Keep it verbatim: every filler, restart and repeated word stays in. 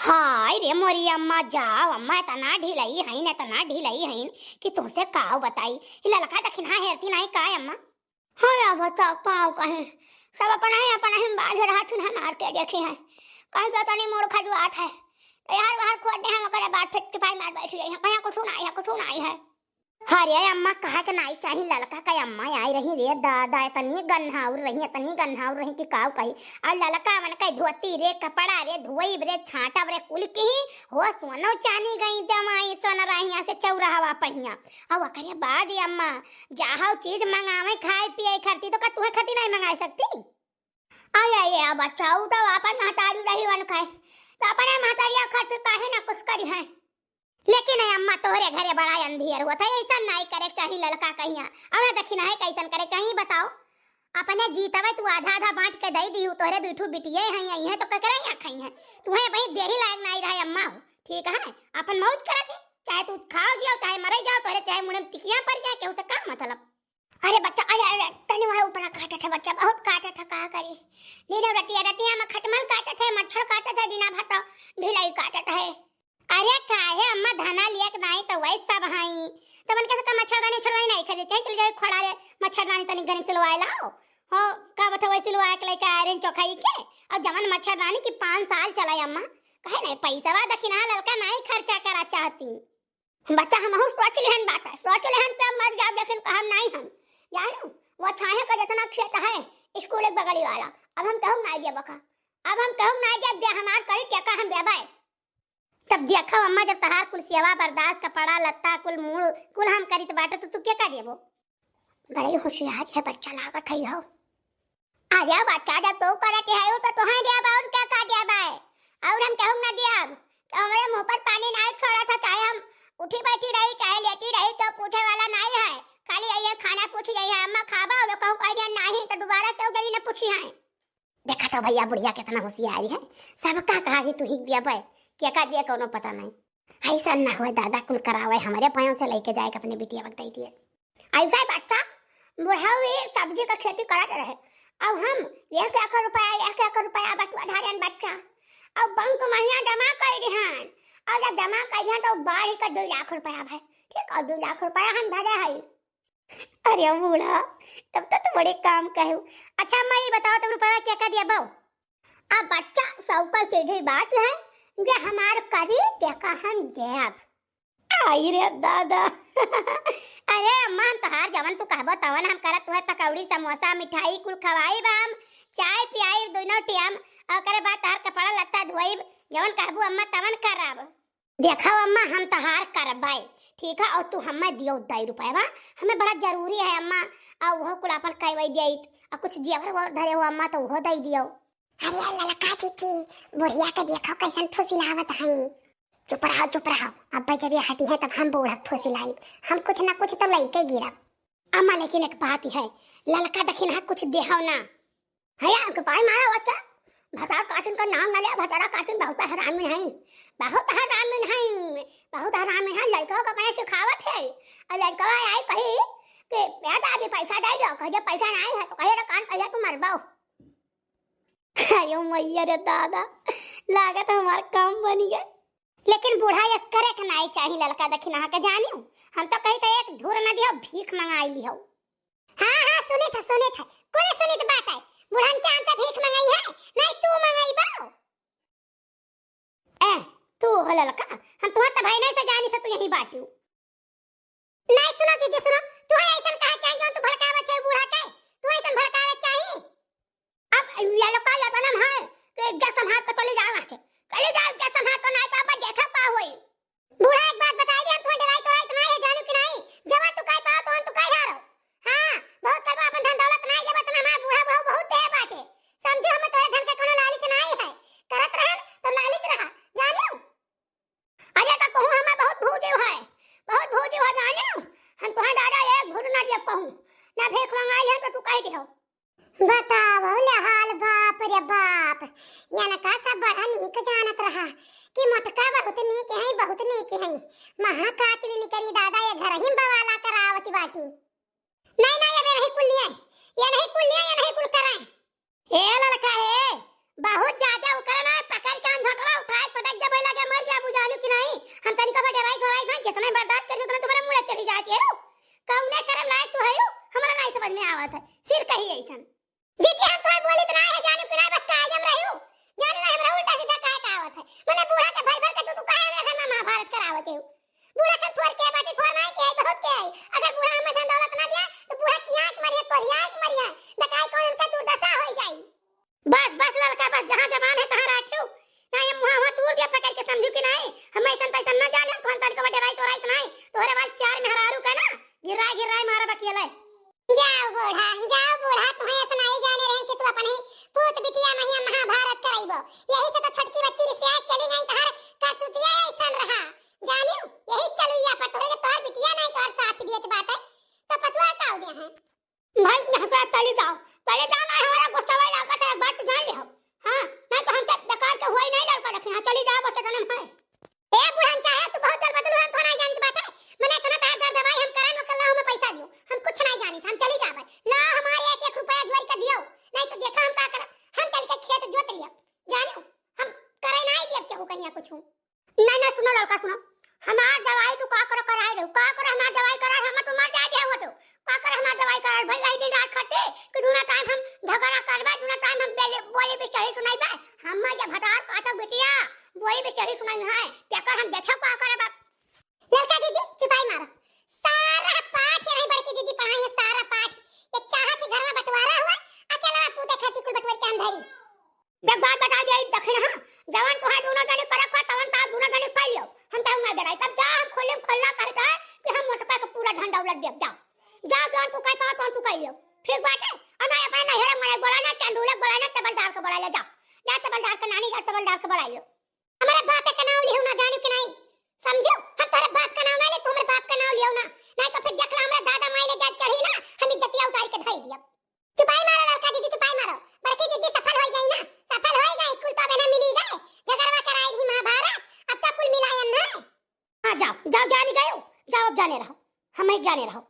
हाय रे मोरी अम्मा, जाओ अम्मा, इतना ढिलई हईन, इतना ढिलई हईन कि तुमसे काव बताई। ई ललका दखिनहा हेरती नाई का अम्मा? हाँ या बच्चा, काव कहे, सब अपना ही, अपना ही बाझ रहा थुन हमार के देखी है। कहीं तो तनी मोड़ खजुआत है, तो यार बाहर खोद दे हम, ओकरे बाद फिर टिपाई मार बैठ जाई है, कहीं कुछ नाई है, कुछ नाई है। अरे अम्मा, कहा के नाई चाही ललका का अम्मा आई रही रे दादा, इतनी गन्हाउर रही, इतनी गन्हाउर रही कि काव कही। और ललका मन के धोती रे, कपड़ा रे, धोइब रे, छाटब रे, कुल की ही हो सोनो चानी गई जमाई सोन रहिया से चौराहवा पहिया। और ओकरे बाद ये अम्मा, जाहौ चीज मंगावे खाए पिए खरती तो का तुहे खरती नहीं मंगा सकती? अरे ये बच्चा, उ तो अपन महतारी रही वन खाए, तो अपने महतारिया खरती काहे ना कुछ करी है। लेकिन ए अम्मा, तोहरे घरे बड़ा अंधियर होत है, ऐसा नाई करे के चाही ललका कहिया। और ना दखिनहा कैसन करे के चाही, बताओ? अपने जीतवे तू आधा आधा बांट के दई दिहू, तोहरे दुई ठू बिटिये हैं, यही है तो ककरे यहाँ खाई हैं? तुहे वही देही लायक नाई रहे अम्मा हो, ठीक है? अपन मौज करत है, चाहे तू खाओ जियो, चाहे मरे जाओ, तोहरे चाहे मुंह में तिकिया पड़ जाए, केहू से का मतलब? अरे बच्चा, अरे, अरे, तनी वहाँ ऊपर काटत है बच्चा, बहुत काटत है, का करी? दिनों रतिया, रतिया में खटमल काटत है, मच्छर काटत है, दिना भर तो ढिलाई काटत है। अरे काहे अम्मा, धना लिया के दाई तो वही सब हई। तब उनके से का मच्छरदानी, मच्छरदानी नहीं खरीदे, चाहे चल जाए खड़ा रे, मच्छरदानी तनी गरीब से लवाए लाओ। हो, का बता वही सिलवा के लेके आए रहे चोखाई के। और जवन मच्छरदानी की पाँच साल चला अम्मा, कहे नहीं पैसा दखिनहा ललका नहीं खर्चा करा चाहती। बच्चा, हमहू सोच लेहन बात है, सोच लेहन पे मर जाब, लेकिन कहब नाई हम। जानू, वो छाहे का जितना खेत है, स्कूल एक बगली वाला, अब हम कहूँ नाई देबो का, अब हम कहूँ नाई देब, जे हमार करी तेका हम देबै। तब देखो अम्मा, जब तहार कुल सेवा बर्दाश्त, कपड़ा लत्ता, कुल मूड़, कुल हम करित बाटे, तो तू के का देबो? बड़ी होशियार है बच्चा, लागत है हो। अरे बच्चा, जब तू करत है तो तोहे देब, और क्या का देब है? और हम कहूँ ना देब, तो हमारे मुंह पर पानी नहीं छोड़ा था, चाहे हम उठी बैठी रही, चाहे लेटी रही, तो पूछे वाला नहीं है। खाली ये खाना पूछ रही है, "अम्मा खाबा?" तो कहूँ कह दिया, "नहीं," तो दोबारा क्यों गई ना पूछी है। देखा तो भैया, बुढ़िया कितना होशियारी है, सबका कहा कि तू ही देबे, के का दिया कोनो पता नहीं। ऐसा ना होए दादा, कुल करावे, हमारे पायों से लेके जाए, अपने बिटिया बक दे दिए। ऐसा ही बच्चा, बुढ़ऊ ही सब्जी का खेती करत रहे, अब हम एक एकड़ रुपया, एक एकड़ रुपया बचवा धारन बच्चा, अब बैंक महिया जमा कर दिहन, और जब जमा कर दिहन तो बाढ़ के दो लाख रुपया भाई, ठीक, और दो लाख रुपया हम धरे हई। अरे बूढ़ा, तब तो तू बड़े काम कहू। अच्छा अम्मा, ये बताओ, तब रुपया क्या का दिया बाऊ? अब बच्चा, सबका सीधी बात है, जे हमार करी, तेका हम देब। आई रे दादा। अरे अम्मा, हम तोहार जवन तू कहबो तवन हम करब, तुहे पकौड़ी, समोसा, मिठाई कुल खवाइब हम, चाय पियाइब दोनों टेम, और ओकरे बाद तोहार कपड़ा लत्ता धोइब, जवन कहबू अम्मा तवन करब। देखो अम्मा, हम तोहार करबै, ठीक है, और तू हमें दियो दई रुपया, हमें बड़ा जरूरी है अम्मा, और वो कुल अपन कहवाई दिया, और कुछ जेवर वोर धरे हो अम्मा, तो वो दई दियो। अरे ललका चीची, बुढ़िया के देखो कैसन फुसिलावत हई। चुप रहो, चुप रहो, अब जब ये हटी है तब हम बूढ़ा फुसिलाइब, हम कुछ ना कुछ तो लइके गिरब। अम्मा लेकिन एक बात है, ललका दखिनहा कुछ देहो ना। है यार, के पाई मारा बच्चा, भतार कासिन का नाम ना ले, भतारा कासिन बहुत हरामी है, बहुत हरामी है, बहुत हरामी है। लड़का का कहीं सिखावत है, और लड़का आई कही कि "ए दादी पैसा दे दो", कह दे "पैसा नहीं है", तो कहे "रे कान कहिया तू मरबो"। अरे मैया रे दादा, लागत हमार काम बनी गए। लेकिन बूढ़ा यस करे के नाई चाही ललका दखिनहा के, जानियो। हम तो कही तो एक धूर न दियो, भीख मंगाई लियो। हाँ, हाँ, सुनित है, सुनित है, कुल सुनित बात है। बुढ़न चांद से भीख मंगाई है, नहीं तू मंगाई बाओ। ए, तू हो ललका, हम तुहार त भाई नहीं से जानी से तू यही बाटियो। नहीं सुनो जीजी, सुनो, तुहे ऐसन कहे चाही जौन तू भड़कावे चाही बूढ़ा के, तू ऐसन भड़कावे चाही। अब ये लोग का यतनम है कि इज्जत संभाल के चली जाओ यहाँ से, चली जाओ इज्जत संभाल के, नहीं तो अब देखो का होई। बूढ़ा एक बात बताई दे, हम तुम्हें डराई तो राई तो नहीं है, जानू कि नहीं, जब तू कह पाओ तो हम तू कह डारो। हाँ, बहुत करबा अपन धन दौलत नहीं जब इतना हमार बूढ़ा बहू बहुत दे बाटे, समझो हमें तोरे धन के कोनो लालच नहीं है, करत रहन तो लालच रहा, जानू। अरे तो कहूँ हमें बहुत भूजी है, बहुत भूजी है जाने, हम तुहां दादा एक घुर ना दिया कहूँ, ना भीख मंगाई है तो तू कह दियो। बताओ ले हाल, बाप रे बाप, यनका सब बड़ा नीक जानत रहा कि मोटका बहुत नीक है, बहुत नीक है। महा कातिल निकरी दादा, ये घर ही बवाला करावती बाटी। नहीं, नहीं, ये नहीं कुल लिए, ये नहीं कुल लिए, ये नहीं कुल कराए। ए ललका हे, बहुत ज्यादा उकरा ना, पकड़ के हम झोटला उठाए पटक जब जितना बर्दाश्त करी, उतना तुम्हारा मूड़ा चढ़ी जात है। कौने करम लायक तू है, हमरा नाहीं समझ में आवत है। सिर कही अइसन। जीजी, हम तोहर बोली त नाहीं है, जानिउ कि नाहीं, बस कायम रहिउ। जानिउ नाहीं, हमरा उल्टा सीधा काहे का आवत है। मने बूढ़ा के भर भर के तू, तू काहे हमरा घर में महाभारत करावत है? बूढ़ा सब थोर के बाटे, थोर नाहीं के, बहुत के है। अगर बूढ़ा हमें धन दौलत ना दिया, तो बूढ़ा किया के मरिया, कोरिया के मरिया। दकाई कौन इनका दुर्दशा होई जाई। बस, बस ललका, बस, जहाँ जबान है तहाँ राखिउ। नाहीं, हम मुँह, मुँह तूर दिया पकड़ के, समझू कि नाहीं? हम अइसन तइसन ना जाने, कौन तनिको बटे राई तो राई तो नाहीं। तोहरे वाल चार मेहरारू का ना, गिर्राए, गिर्राए मारा बकियले। जाओ बूढ़ा, जाओ बूढ़ा, तुम्हें ऐसा नहीं जाने रहे कि तू अपने पूत बिटिया महिया महाभारत कराइबो। यही से तो छोटकी बच्ची रिसिया चली गई, तहर करतूतिया ऐसन रहा। जानियो, यही चलुइया पर तोहरे, तोहर बिटिया नहीं तोहर साथ दियत बाटे, तो पतुआ का हो गया है? भाई, यहाँ से चली जाओ, चली जाओ, नहीं हमारा गुस्सा वाला लागत है, एक बात तो जान लिहो। हाँ, नहीं तो हमसे बेकार के हुआ ही नहीं लड़का रखे, हाँ, चली जाओ, बस इतना है। ए बुढ़न, चाहे तू बहुत जल बदलू, हम तो नहीं जानत बाटे। मने इतना तार दर दवाई हम करन, ओकर ला हमें पैसा दियो, हम कुछ नहीं जानित, हम चली जाबे। ला हमारे एक एक रुपया जोड़ के दियो, नहीं तो देखा हम का करब, हम चल के खेत जोत लियो, जानियो, हम करे नहीं दियब केहू कहिया कुछ। नहीं, नहीं, सुनो लड़का, सुनो, हमार दवाई तू का करो कराए दो, का करो हमार दवाई करा, हम तो मर जाए दे हो तो, का करो हमार दवाई करा, भाई रही दिन रात खटे कि दूना टाइम हम झगड़ा करबे, दूना टाइम हम बेले, बोली बिचरी सुनाइबे, हम मर जा भतार काटो बिटिया, बोली बिचरी सुनाई है, तेकर हम देखे का करब। ललका जीजी, चुपाई मारो, सारा पाठ यही बड़की जीजी पढ़ाई है, सारा पाठ, ये चाहत ही घर में बंटवारा हुआ, अकेला पूते खाती कुल बंटवार के हम धरी। एक बात बता दे, दक्षिण, हाँ, जवन तोहार दूनो जने करक बा, तवन तार दूनो जने कर लियो। हम ताऊ ना डराई, तब जा, हम खोले में खोलना करता है कि हम मोटका के पूरा ढंडा उलट देब, जा। जा, जवन तू कह पावा, तवन तू कर लियो। ठीक बाटे? और ना अपने नैहर में बोला ना, चंदूलक बोला ना, तबलदार के बोला ले, जा। जा तबलदार के नानी, जा तबलदार के बोला लियो। हमारे बाप का नाम लियो ना, जानियो कि नहीं? समझियो? हम तोहरे बाप का नाम ना ले, तू हमारे बाप का नाम लियो ना। नहीं तो फिर देख ला, हमारे दादा माई ले जा चढ़ी ना, हम इज्जतिया उतार के धई दिया। चुपाई मारो ललका जीजी, चुपाई मारो। बड़की जीजी सफल होई गई ना, सफल होई गई, कुल तो बहना मिली गए। झगड़वा कराई थी महाभारत, अब तो कुल मिलायन है। हाँ, जाओ, जाओ, जानी गयो, जाओ, अब जाने रहो, हम एक जाने रहो।